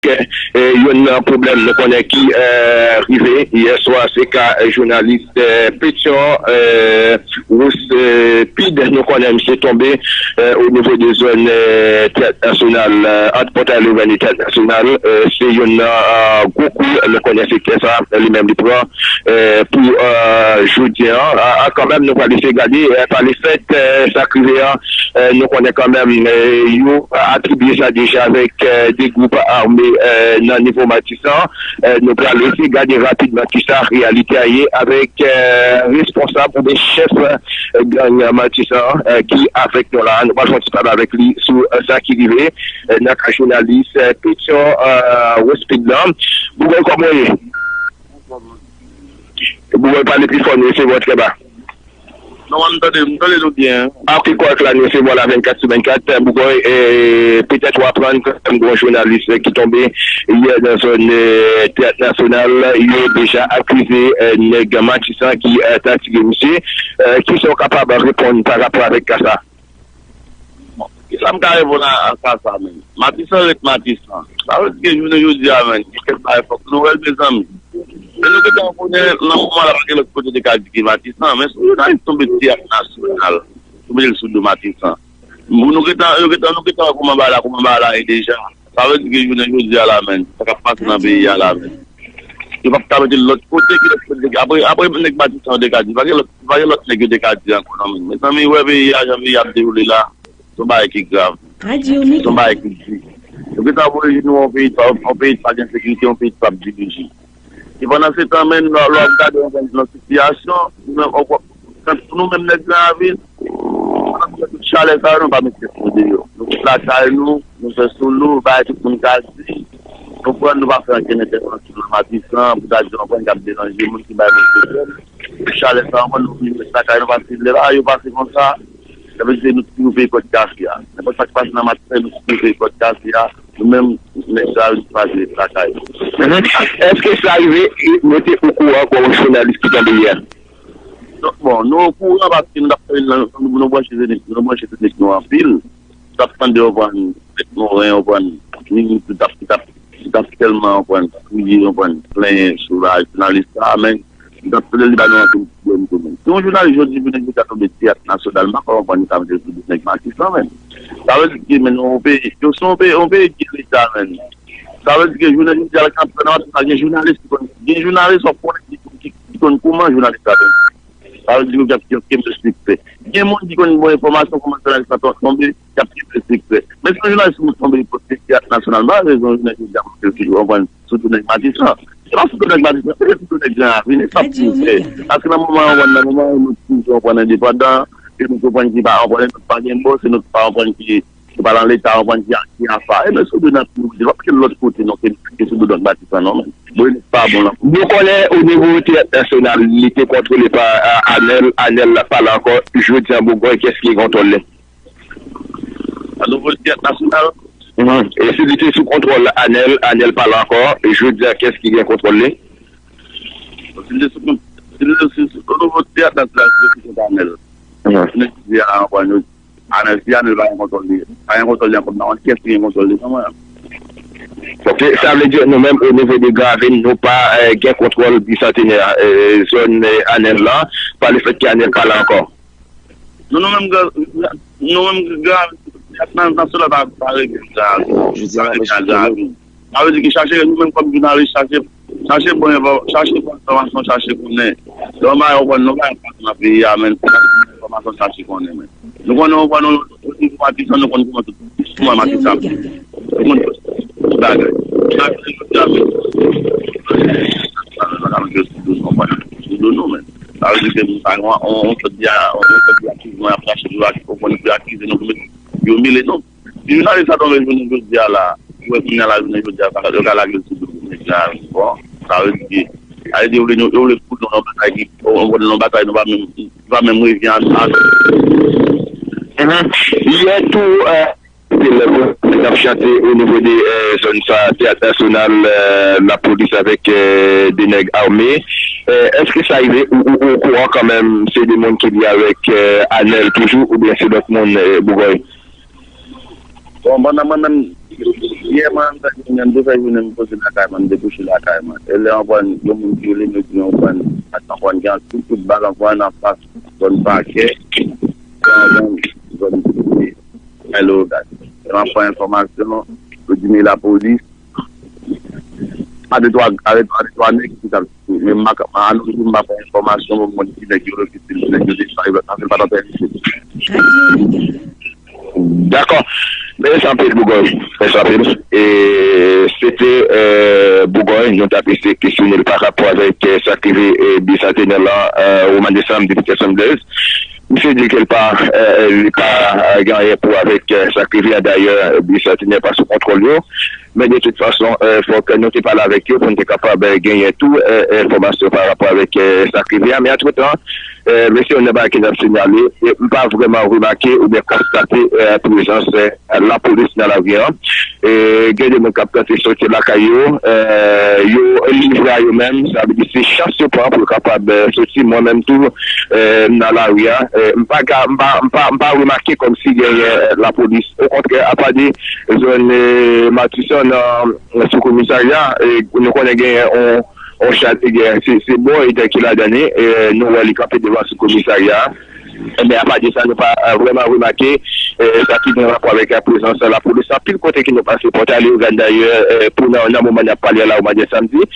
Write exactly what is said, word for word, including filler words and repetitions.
Ke, eh, youn nan pwoblèm nou konnen ki, eh, rive yè swa, se ka, eh, jounalis, eh, Petion, eh, Rospid, nou konnen misye tonbe, eh, o nivo de zòn, eh, Teyat Nasyonal, eh, ant Pòtay Levèn e Teyat Nasyonal, eh, se youn nan, eh, gwo kou, nou konnen sektè sa, li menm li pran, eh, pou, eh, jodi an. A, a, kanmenm, nou pral eseye gade, eh, pa le fèt, eh, sa k rive an, eh, nou konnen kanmenm, eh, yo atribye sa deja avèk, eh, de gwoup ame, eh, nan nivo Matisan. Eh, nou pral eseye gade rapidman kisa reyalite a ye avèk, eh, responsab oubyen chèf, eh, gang Matisan, eh, ki avèk nou la. Nou pral fè yon ti pale avèk li sou, eh, sa ki rive, eh, nan ka jounalis, eh, Petion, eh, Rospid lan. Bougay, kòman w ye? Bougay, pale pi fò, nou resevwa w trè ba. Non, m tande, m tande nou byen. A, ok, kòrèk la, nou resevwa w la vennkat sou vennkat. Bougay, eh, petèt w aprann kanmenm gen yon jounalis, eh, ki tonbe yè nan zòn, eh, Teyat Nasyonal. Yo deja akize, eh, nèg Matisan ki, eh, ta tire misye. Eh, kisa w kapab reponn pa rapò avèk ka sa? Bon, kisa m ka reponn a, a ka sa menm? Matisan ret Matisan. Sa vle di ke jounen jodi a menm, gen kèk bagay fòk nou wè l, mezanmi. Men nou gentan konnen nan moman la, pa gen lòt kote te ka di ke Matisan, men si yon jounalis tonbe Teyat Nasyonal, yo mete l sou do Matisan. Nou, nou gentan, nou gentan, nou gentan wè kòman bagay la, kòman bagay la ye deja. Sa vle di ke jounen jodi a la menm, sa k ap pase nan peyi a la menm, yo p ap ka mete l lòt kote ki lòt kote. Apre, apre nèg Matisan yo te ka di, pa gen lòt, pa gen lòt nèg yo te ka di ankò non menm. Mezanmi, wè peyi a, jan peyi a ap dewoule la, se yon bagay ki grav. Se yon bagay ki di. Nou gentan voye nou yon peyi, yon peyi ki pa gen sekirite, yon peyi ki p ap dirije. E pandan se tan menm, lè, lè w ap gade yon, yon sitiyasyon, nou menm, w ap, pou nou menm nèg Granravin, pandan tout chalè sa yo, nou pa met tèt nou deyò. Nou ret lakay nou, nou fè solo, bay tout moun ka di. Konprann, nou pa fè ankenn entèvansyon nan Matisan pou ta di, konprann, k ap deranje moun, ki bay moun pwoblèm. Chalè sa, konprann, nou vin ret lakay nou, pase lè la, yo pase konsa. Sa vle di se nou ki ouvè pòt kafe a. Nenpòt sa k pase nan Matisan, nou ki ouvè pòt kafe a. Nou menm, nèg sa yo, nou pase lakay nou. Mhm. Èske sa rive, e, nou te okouran ankò yon jounalis ki tonbe yè? Non, bon, nou okouran paske nou t ap, nou, nou branche Zenik, nou branche Zenik nou anpil. T ap tande, w konprann, Mèt Moren, w konprann, Mimi, tout ap, tout ap, tout ap tèlman, w konprann, kriye, w konprann, plenyen sou la jounalis sa, men, tout ap tande li ba nou anpil pwoblèm tou, men. Si yon jounalis jodi jounen jodi a tonbe Teyat Nasyonal, m pa ka konprann li ka mete l sou do nèg Matisan, men. Sa vle di ke, men, yon peyi, yo se yon peyi, yon peyi ki leta, men. Sa vle di ke jounen jodi a, l ka pran nan Matisan, gen jounalis ki konn, gen jounalis w ap konnen ki, ki, ki konn kouman jounalis la tonbe. Sa vle di yo k ap, k ap kenbe sekrè. Gen moun ki konn bon enfòmasyon kòman jounalis la ton-, tonbe, k ap kenbe sekrè. Men si yon jounalis moun tonbe ipotèk Teyat Nasyonal, m pa rezon jounen jodi a pou ke l konprann sou do nèg Matisan. Se pa sou do nèg Matisan, se sou do nèg Granravin, e sa pou nou fè. Paske nan moman an, nan moman an, nou toujou konprann endepandan, e nou konprann ki pa, konprann nou pa gen bòs, e nou pa konprann ki Nou pa nan leta, w konprann, ki, ki afa. E men sou do nan priyorite. W ap kite lòt kote, non, ke, ke sou do nèg Matisan, non, men. Bon, e pa bon, non. Nou konnen o nivo Teyat Nasyonal, li te kontwole pa, a, Anèl. Anèl la pa la ankò. Jodi a, Bougay, kiyès ki gen kontwòl li? O nivo Teyat Nasyonal? Mhm. E si li te sou kontwòl Anèl, Anèl pa la ankò. E jodi a, kiyès ki gen kontwòl li? Si li te sou kont-, si li te sou, sou, o nivo Teyat Nasyonal, si li te sou kont Anèl. Mhm. Jounen jodi a, w konprann, Anèl, si Anèl pa gen kontwòl li, pa gen kontwòl li ankò, m pa konn kiyès ki gen kontwòl li, non, mwen. Ok, sa vle di nou menm, o nivo de Granravin, nou pa, eh, gen kontwòl Bisantenè a, eh, zòn, eh, Anèl la, pa le fèt ke Anèl pa la ankò. Non, nou menm, Gran-, nou menm, Granravin, nan, nan sila pa, pa regle Granravin, pa regle Granravin. Sa vle di ke chache, nou menm kòm jounalis, chache, chache bon enfò-, chache bon enfòmasyon, chache konnen. Lè w bay, w konn, nou bay enfòmasyon nan peyi a, men, chache bon enfòmasyon, chache konnen, men. Nou konnen, w konn, nou, nou, nou, Matisan, nou konn kòman tout, tout moun Matisan. Nou konn tout bagay. Sa vle di, jodi a, men, nou pa ka mete sou do nou, w konn, sou do nou, men. Sa vle di ke nou pa gen yon, yon, yon sòt de, yon sòt de akizasyon y ap chache pou ak-, w konn, pou akize nou, pou mete, pou imilye nou. Si jounalis sa tonbe jounen jodi a la, ou wè kounye a la jounen jodi a, yo ka lage l sou do nèg la, bon, sa vle di, sa vle di, yo vle nou, yo vle fout nou nan batay ki, yon, yon batay nou pa menm, nou pa menm revyen a, a nou. Mhm. Yè tou, eh, se lè pou nèg ap chante o nivo de, eh, zòn sa, Teyat Nasyonal, eh, lapolis avèk, eh, de nèg ame. Eh, èske sa rive ou, ou, ou okouran kanmenm, se de moun ki lye avèk, eh, Anèl toujou, oubyen se lòt moun, eh, Bougay? Bon, pandan mwen menm, Yè mwen, m te vini, m te fè jounen m poze lakay mwen, m te kouche lakay mwen. E lè anpwen, yon moun ki rele m, yo di m anpwen, anpwen gen anpil kout bal anpwen anfas zòn Pakè, anpwen zòn Leogàn. E m ap pran enfòmasyon, yo di m e lapolis, a de twa, a de twa, a de twa nèg ki t ap sou. Men m pa ka, a nou jou m pa pran enfòmasyon pou m konn ki nèg yo, ki nèg yo disparèt, paske l pa t anpè isit. Dakò. Mèsi anpil, Bougòy. Mèsi anpil. E se te, euh, Bougòy, nou t ap eseye kesyone l pa rapò avèk, euh, sa k rive, euh, bisantenè lan, euh, Roman Desanm, depite Sentlez. Misye di ke l pa, euh, li pa, euh, gen anyen pou avèk, euh, sa k rive a. Dayè, bisantenè pa sou kontwòl yo. Men de tout fason, euh, fòk nou te pale avèk yo pou n te kapab, euh, genyen tou, euh, enfòmasyon pa rapò avèk, euh, sa k rive a. Men antretan, euh, mesye, yon nan bagay ke n ap sinyale, e m pa vrèman remake oubyen konstate, euh, prezans, euh, lapolis nan lari an. E gen de moun k ap tante soti lakay yo, euh, yo livre a yo menm, sa vle di se chans yo pran pou yo kapab, euh, soti. Mwen menm tou, euh, m nan lari a, euh, m pa ka, m pa, m pa, m pa remake kòmsi genyen, euh, lapolis. Okontrè, apa de zòn, euh, Matisan nan sou komisarya, e nou konnen genyen yon, yon cha de gè, se, se Boyd ki ladan li, e nou wè li kanpe devan sou komisarya. Men apa de sa, nou pa, euh, vrèman remake, euh, sa ki gen rapò avèk, euh, prezans lapolis. Anpil kote ke nou pase, Pòtalye, Leogàn dayè, euh, pou nan, nan moman n ap pale a la, ou mande samdi,